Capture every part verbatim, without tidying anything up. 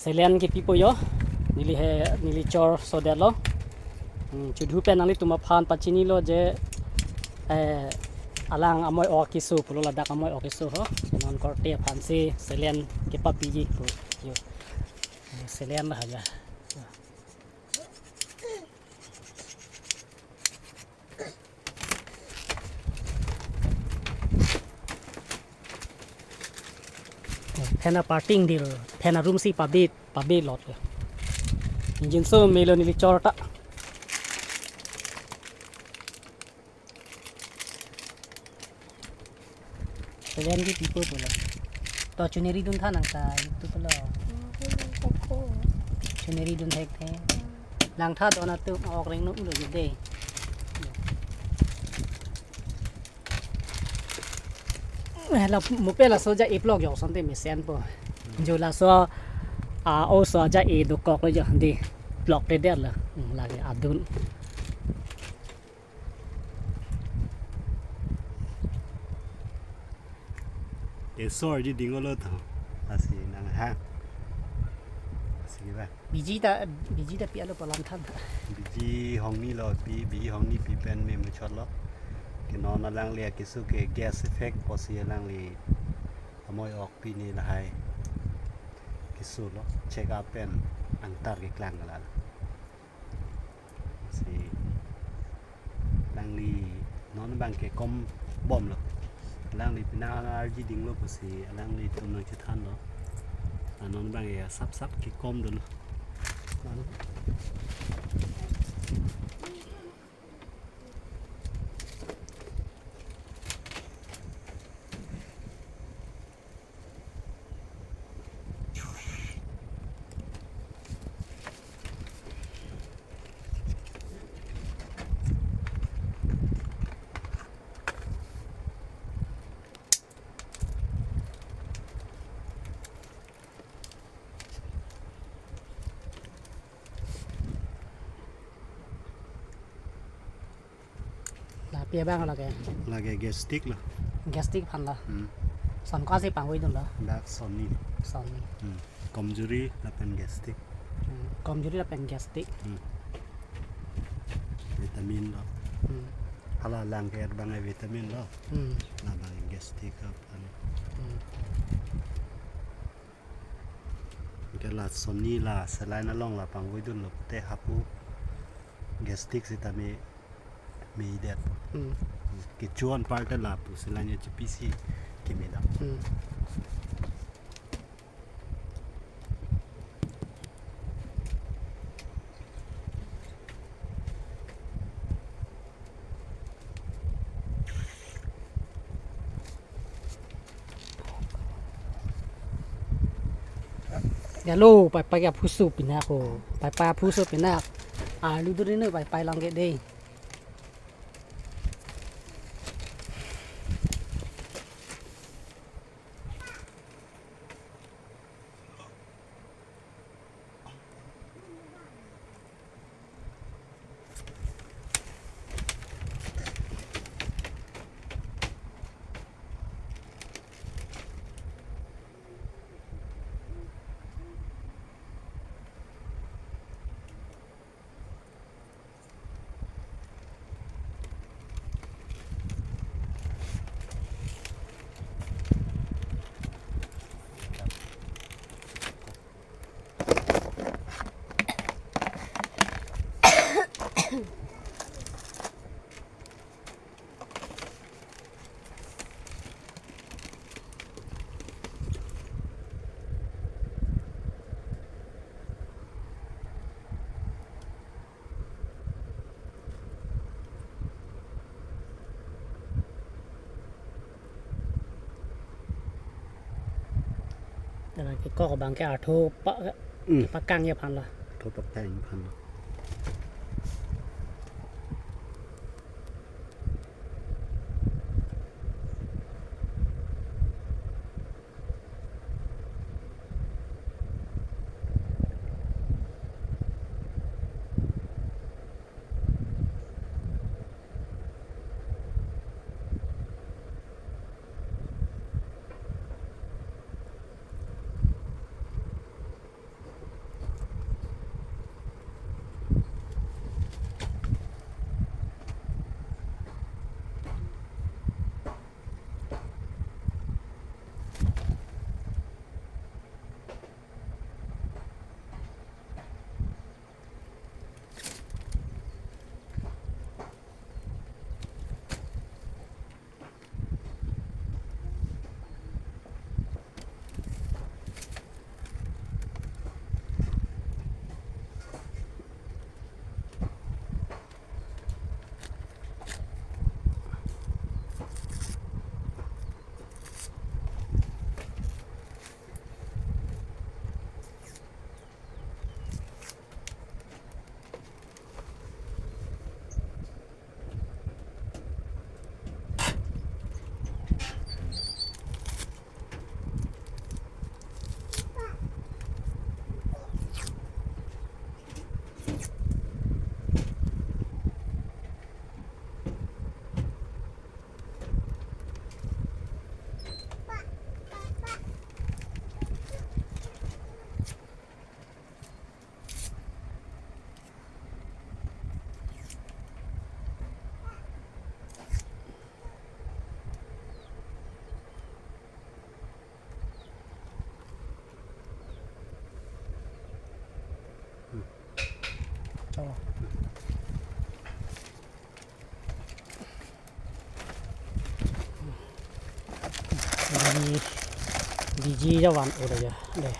Selen kepipo jo, neli he, neli chor sodetlo. Hmm, chudhu pen nanglitum aphan pachinilo je, eh, alang amoi ok keso pulo, ladak amoi ok keso ho. Non korte aphan si selen kepapiji pu jo. Selen haja. Phen aparting dil, phen arum si pabit, pabit lot. Injin so melo neli chor ta. Selen kepipo pulo. To chuneri dun tha nang ta itu pulo. Chuneri dun thekthe. Langtha dona tu ok reng no ulo jude. Eh, la mupe laso ja iplok jo sonte mesen po. Jo laso a oso ja idukok lo jo de. Plokledet lo. Hmm, lake adun. Esor ji dinglo to. Lasi nang ha. Lasi ba. Biji ta, biji ta pi alo palam than. Biji hongni lo pi, biji hongni pi pen me muchot lo. Ke non alangli keso ke gas effect pusi alangli amoi ok pini lahai keso lo. Check up pen angtar keklang la. Si alangli non abang ke kom bomlo. Alangli pina arji dinglo pusi alanglitum nangchethanlo. Ah, non abang ya sap sap kekom dolo. Lapi abang lake. Lake gastric lo. Gastric aphan lo. Hmm. Son ko-an si pangvoidunlo? Dak sonni. Sonni. Hmm. Komjuri lapen gastric. Hmm. Komjuri lapen gastric. Hmm. Vitamin lo. Hmm. Hala lang ke abang vitamin lo. Hmm. Labang gastric aphan. Hmm. Ke la sonni la saline along la pangvoidunlo pute hapu gastric sitame medet. Hmm. Kecho anpar ta lapu saline chipisi kemedam. Hmm. Jalo, paipai aphuso pinak ko. Paipai aphuso pinak. Alu duri ne paipai lang ke dei. Dana kekok abang ke artho pa, Hmm. pakangji aphan lo. Artho pakangji aphan lo. Di, D G jawan udah ya. Deh.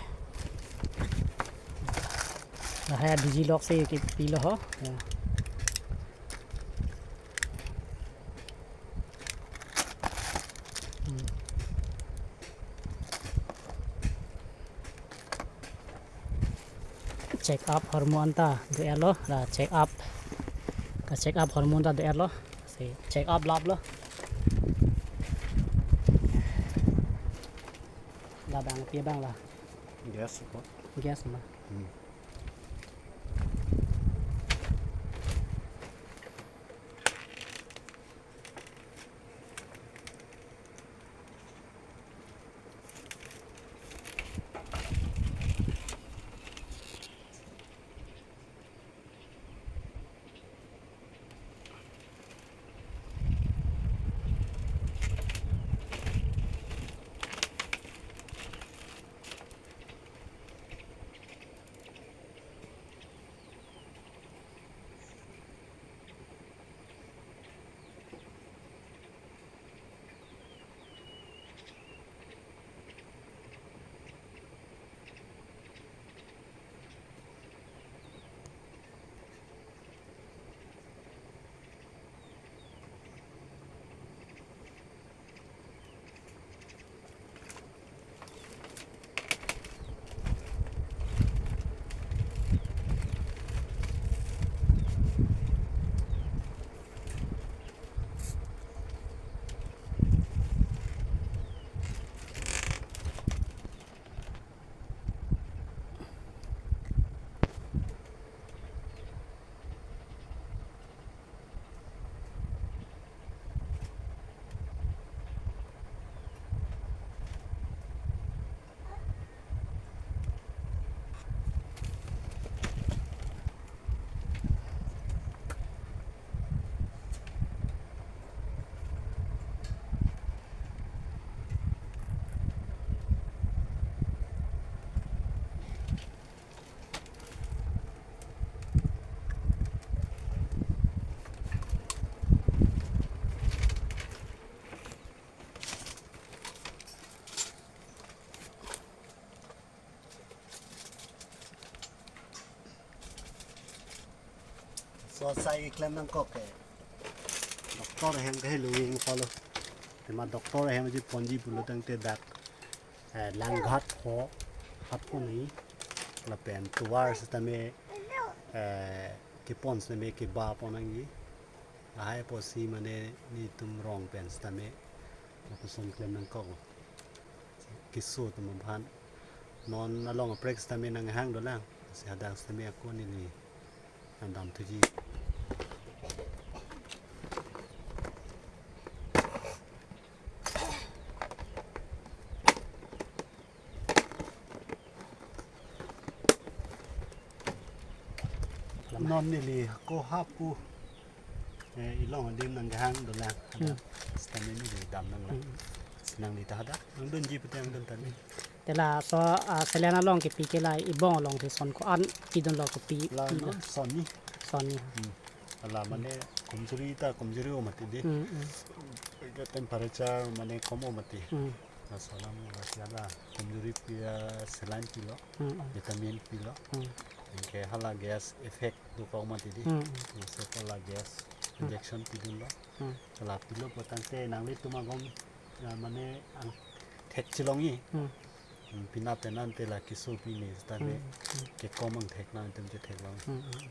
Lahai D G lock si kipilo ho. Ya. Hmm. Check up hormone ta do-etlo, la check up. Ka check up hormone ta do-etlo. Si check up laplo. Labang, pi abang la? Gas ko. Gas ma. Hmm. So sai keklem nangkok ke. Doctor ahem ke helo ing palo. Tema doctor ahem ji ponji pulo tangte dak, eh, langhat ho hap ko nai. Lapen tovar sitame, eh, kepon sitame keba pon nangji. Lahai apotsi mane netum rong pen sitame lapuson klem nangkok. Keso atum aphan. Non along aprek sitame nanghang dolang. Si hadak sitame ako neli nangdam thuji. Non neli ako hapu, eh, ilong adim nanghang dolang. Hmm. Sitame neli dam nanglang. Hmm. Si nangli ta hadak nangdunji pute nangdun tame. Te laso, ah, selen along kepi ke la ibong along si son ko-an pidunlo, kopi, la pilo? Non sonni. Sonni. Hmm. Ala mane kamjori ta kamjori o mati dei. Hmm, hmm. Ke temperature mane kom o mati. Hmm. Laso alam lasi ala kamjori pi, ah, saline pilo, hmm, hmm, vitamin pilo. Hmm. Anke hala gas effect dokok mati dei. Hmm, hmm. Laso hala gas, hmm, injection pidunlo. Hmm. Ala pilo pu tangte nanglitum agom, ah, mane angthek chelongji. Hmm. Hmm, pina penan te la keso pine sitame, hmm, hmm, kekom angthek nangtum chetheklong. Hmm, hmm.